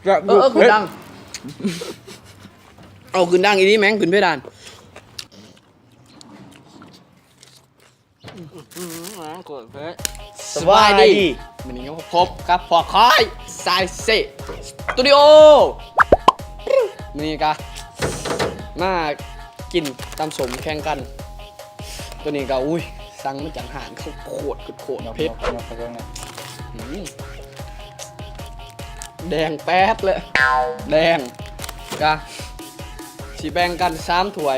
ເອີ ເອີ ຂຶ້ນດັງ ເອົາ ຂຶ້ນດັງອີ່ຫຼີແມ່ງ ຂຶ້ນເພດານ. ສະບາຍດີ ມື້ນີ້ກໍພົບກັບພວກຂ້ອຍ ສາຍເຊສະຕູດິໂອ ມື້ນີ້ກໍມາກິນຕຳສົ້ມແຂ່ງກັນ. ໂຕນີ້ກໍ ອຸ້ຍ ສັ່ງມາຈາກຮ້ານເຂົາ ໂຄດ ໂຄດເຜັດ ອືມ ແດງແປດເລີຍ ແດງ ກະຊິແບ່ງກັນສາມຖ້ວຍ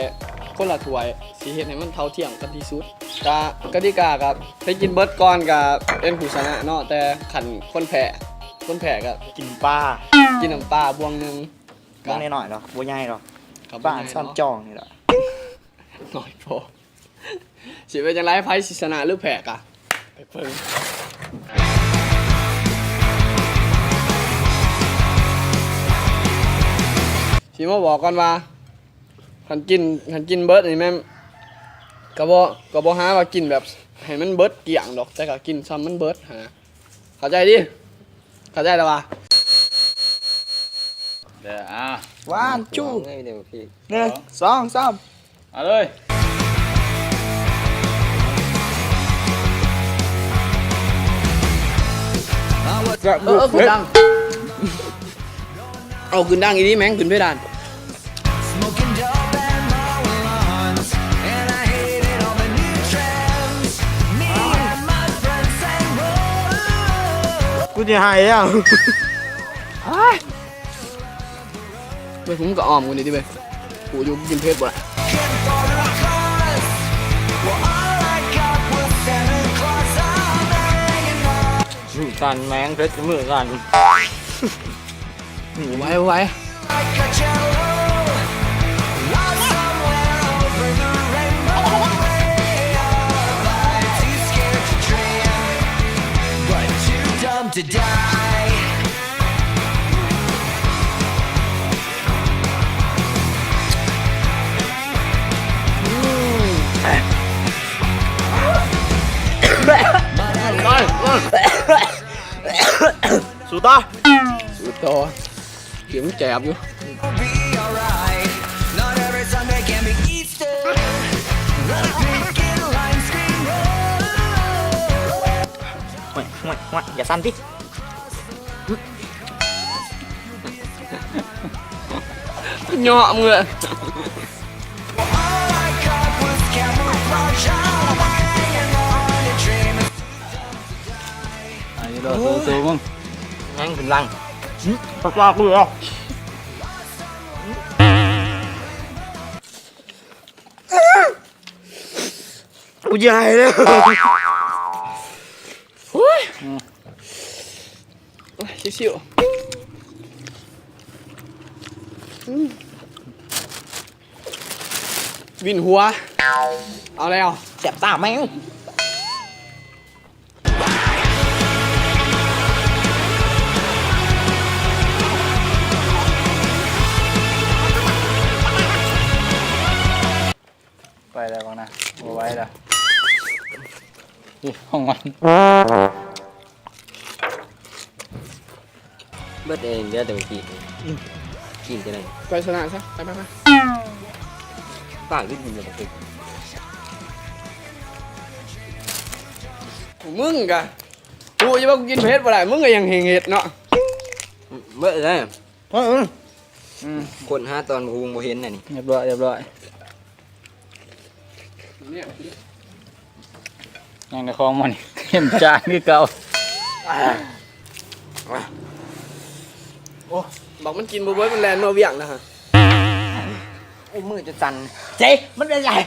ຄົນລະຖ້ວຍ ຊິເຮັດໃຫ້ມັນເທົ່າທຽມກັນທີ່ສຸດ. ກະ ກະຕິກາກະໃຜກິນເບິດກ່ອນກະເປັນຜູ້ຊະນະເນາະ ແຕ່ຄັນຄົນແພ້ ຄົນແພ້ກະກິນປາ ກິນນ້ຳປາບ່ວງໜຶ່ງ ບ່ວງນ້ອຍໆເນາະ ບໍ່ໃຫຍ່ດອກ ປາຊ້ອນຈອງນີ້ລະ ນ້ອຍພໍ. ຊິເປັນຈັ່ງໃດ ໃຜຊິຊະນະຫຼືແພ້ກະ ໄປເບິ່ງ. ຊິມາບອກກ່ອນວ່າ ຄັນກິນ ຄັນກິນເບິດນີ້ແມ່ນ ກະບໍ່ ກະບໍ່ຫາວ່າກິນແບບໃຫ້ມັນເບິດກ້ຽງດອກ ແຕ່ກະກິນຊ່ຳມັນເບິດຫັ້ນນະ ເຂົ້າໃຈຕິ? ເຂົ້າໃຈແລ້ວຫວາ? ເດີ ອ່າ ວັນ ທູ ໜຶ່ງ ສອງ ສາມ ເອົາເລີຍ ເອີ ເອີ ຂຶ້ນດັງ ເອົາ ຂຶ້ນດັງອີ່ຫຼີແມ່ງ ຂຶ້ນເພດານ. ກູຊິໄຫ້ແລ້ວ ເຮີ້ຍ ມຶງກໍອ້ອມກູນີ້ຕິເວີຍ ກູຢູ່ ກູກິນເຜັດບໍ່ໄດ້. ມືສັ່ນແມ່ງ ເຜັດມືສັ່ນ ໄວ ໄວ. To die. ສູ້ຕໍ່ ສູ້ຕໍ່ ເກມແຈບຢູ່. ຫ້ວຍ ຫ້ວຍ ຫ້ວຍ ຢ່າສັ່ນຕິ ເຍາະມຶງເລີຍ. ອ່າ ຢູ່ດອກ ໂອ້ຍ ໂຕໆ ມຶງ ແມ່ງຂຶ້ນຫຼັງ ປາກໆ ກູເອົາ ກູຢາຍແລ້ວ ໂອ້ຍ ອືມ ຊິວໆ ອືມ ວິນຫົວ ເອົາແລ້ວ ແສບຕາແມ່ງ. ໄປແລ້ວບັງນະ ບໍ່ໄຫວແລ້ວ ນີ້ຂອງມັນ ເບິດເອງເດີ ແຕ່ກີ້ ອືມ ກິນຈັ່ງໃດ ໄປຊະນະຊະ ໄປ ໄປ ໄປ ປາກລິ້ນມັນບໍ່ເປັນ ມຶງກະ ກູຢູ່ວ່າກູກິນເຜັດບໍ່ໄດ້ ມຶງກະຍັງເຮັດເນາະ ເບິດເລີຍ ເອີ ອືມ ອືມ ຄົ້ນຫາຕອນຫຸງບໍ່ເຫັນນະນີ້ ຮຽບຮ້ອຍ ຮຽບຮ້ອຍ ຍັງແຕ່ຂອງມັນ ເຫັນຈານຄືເກົ່າ ໂອ້ ບັກມັນກິນບໍ່ເບິດ ມັນແລ່ນມາວຽງນະຮະ ໂອ້ ມືຈະສັ່ນ ເຈ ມັນເປັນຫຍັງ?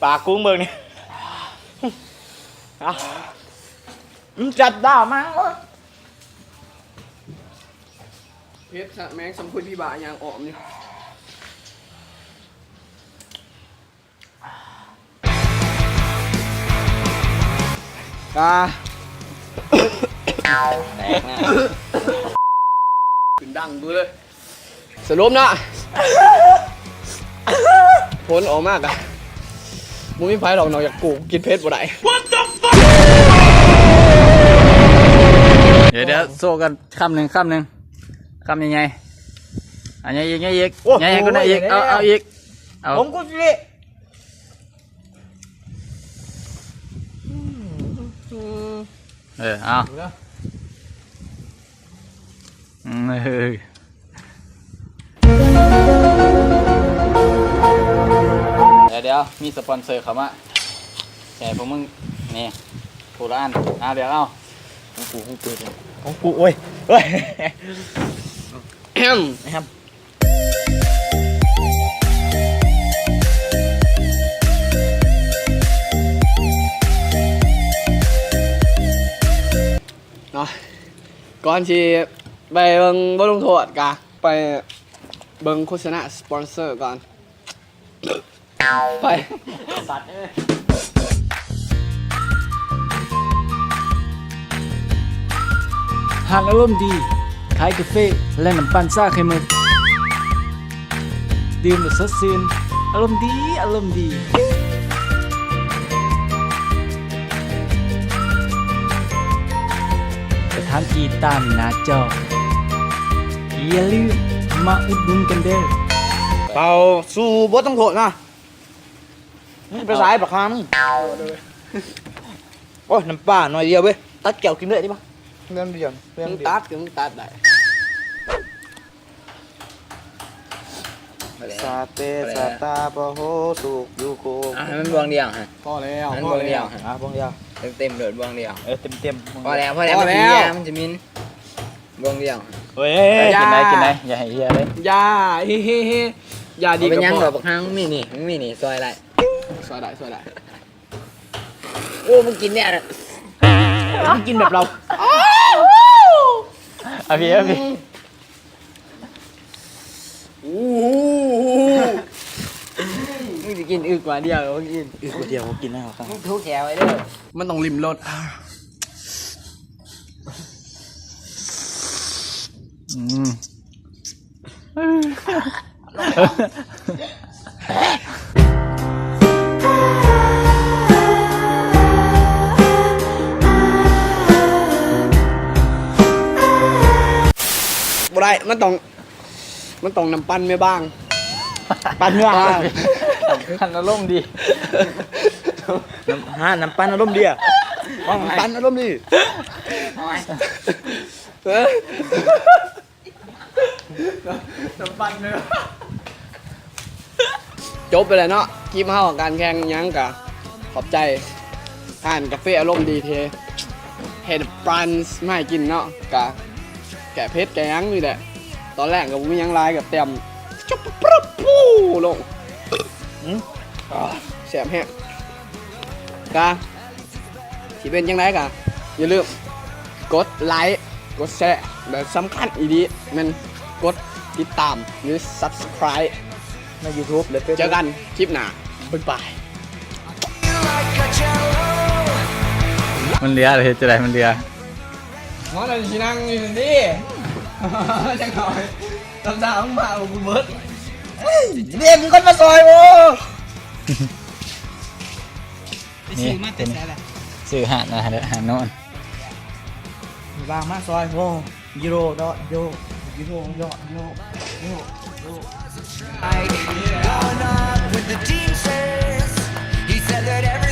ປາກຸ້ງເບິ່ງນີ້ ເອົາ ມັນຈັບດາວມາ ເຜັດຊະ ແມ່ງສ່ຳຄົນພິບາຍ່າງອ້ອມຢູ່ ກາ ແຕກນະ ຂຶ້ນດັງກູເລີຍ. ສະຫຼຸບເນາະ ຜົນອອກມາກະບໍ່ມີໃຜດອກນອກຈາກກູ ກິນເຜັດບໍ່ໄດ້ What the fuck ດຽວໆ ໂຊກັນຄຳໜຶ່ງ ຄຳໜຶ່ງ ຄຳໃຫຍ່ໆ ເອົາໃຫຍ່ອີກ ໃຫຍ່ອີກ ໂອ້ ໃຫຍ່ໃຫ້ກວ່ານັ້ນອີກ ໂອ້ຍ ເອົາ ໃຫຍ່ແລ້ວ ເອົາອີກ ເອົາ ຜົມກໍຊິ ເອີ ເອົາ ອືມ ເອີ ດຽວໆ ມີສະປອນເຊີເຂົ້າມາ ໃຫ້ພວກມຶງ ນີ້ ຜູ້ລະອັນ ຫາເລືອກເອົາ ຂອງກູ ຂອງກູ ຂອງກູ ໂອ້ຍ ໂອ້ຍ ແຮມ ແຮມ ເນາະ ກ່ອນຊິໄປເບິ່ງບົດລົງໂທດ ກະໄປເບິ່ງໂຄສະນາສະປອນເຊີກ່ອນ ໄປ ສັດເອີຍ ຮ້ານອາລົມດີ ຂາຍກາເຟ ແລະ ນ້ຳປັ່ນຊາໄຂ່ມຸກ ດື່ມແລ້ວສົດຊື່ນ ອາລົມດີ ອາລົມດີ. ສະຖານທີ່ຕາມໜ້າຈໍ ຢ່າລືມມາອຸດໜູນກັນເດີ້. ເຂົ້າສູ່ບົດລົງໂທດນະ ມຶງໄປໃສບັກຫາມ ໂອ້ຍ ນ້ຳປາໜ້ອຍດຽວເວີຍ ຕັດແກ້ວກິນເລີຍດີບໍ່? ເລື່ອງດຽວ ເລື່ອງດຽວ ຕັດກໍຕັດໄດ້. ສະເຕ ສະຕາ ປະໂຫ ສຸກ ຢູໂກ ອ່ະ ໃຫ້ມັນບວງດຽວຮະ ພໍແລ້ວ ໃຫ້ມັນບວງດຽວ ພໍແລ້ວ ອ່ະ ບວງດຽວ ເຕັມໆ ໂລດ ບວງດຽວ ເອີ ເຕັມໆ ພໍແລ້ວ ພໍແລ້ວ ພໍແລ້ວ ມັນຊິເໝັນ ບວງດຽວ ເອີຍ ກິນໄດ້ ກິນໄດ້ ຢ່າໃຫ້ເຫຍເລີຍ ຢ່າ ເຮ ເຮ ເຮ ຢ່າ ເອົາ ດີ ເປັນຫຍັງ ກະ ດອກບັກຫາງ ມຶງມີນີ້ ມຶງມີນີ້ ຊ່ອຍໄດ້ ຊ່ອຍໄດ້ ຊ່ອຍໄດ້. ໂອ້ ມຶງກິນແນວນັ້ນ ມຶງກິນແບບລາວ ເອົາພີ້ ເອົາພີ້ ໂອ້ໂຫ ມຶງຊິກິນອຶກວ່າດຽວ ມຶງກິນອຶກວ່າດຽວ ບໍ່ກິນແລ້ວ ມຶງຖືແຂວໄວ້ເດີ້ ມັນຕ້ອງລິ້ມລົດ ອືມ. ບໍ່ໄດ້ ມັນຕ້ອງ ມັນຕ້ອງນ້ຳປັ່ນແມ່ບ້າງ ປັ່ນເຮືອ ນ້ຳປັ່ນອາລົມດີ ນ້ຳ ຫາ ນ້ຳປັ່ນອາລົມດີ ນ້ຳປັ່ນອາລົມດີ ເອີ. ຈົບໄປແລ້ວເນາະ ຄລິບເຮົາ ການແຂ່ງຫຍັງກະ ຂອບໃຈຮ້ານກາເຟອາລົມດີທີ່ເຮັດບຣັນຊ໌ມາໃຫ້ກິນເນາະ ກະແກ້ເຜັດແກ້ຫຍັງນີ້ແຫຼະ ຕອນແລກກະບໍ່ມີຫຍັງຫຼາຍ ກະແຕ່ມ ຈຸບປະປຸບ ປູ ລົງ ອືມ ອາ ແຊບແຮງ ກະ ຊິເປັນຈັ່ງໃດກະຢ່າລືມກົດໄລ ກົດແຊ ແລະ ສຳຄັນອີ່ຫຼີແມ່ນກົດຕິດຕາມ ຫຼື ຊັບສະຄຣາຍ ໃນຢູທູບ ແລະ ເຟສບຸກ ເຈີກັນຄລິບໜ້າ ບາຍບາຍ. ມັນເຫຼືອ ເຮັດຈັ່ງໃດມັນເຫຼືອ ມັນຊິນັ່ງຢູ່ນີ້ ຈັກໜ້ອຍ ຕຳດາວມາເອົາກູເບິດ ເດ້ ມີຄົນມາຊ່ອຍບໍ່? ໄປຊື້ມາແຕ່ໃສລະ? ຊື້ຮ້ານອາຫານ ຮ້ານນອນ ວ່າງມາຊ່ອຍໂຫ ຢູໂຣ ດອດ ໂຢ ຢູໂຣ ດອດ ໂຢ ໂຢ ໂຢ Gone up with the team says. He said that every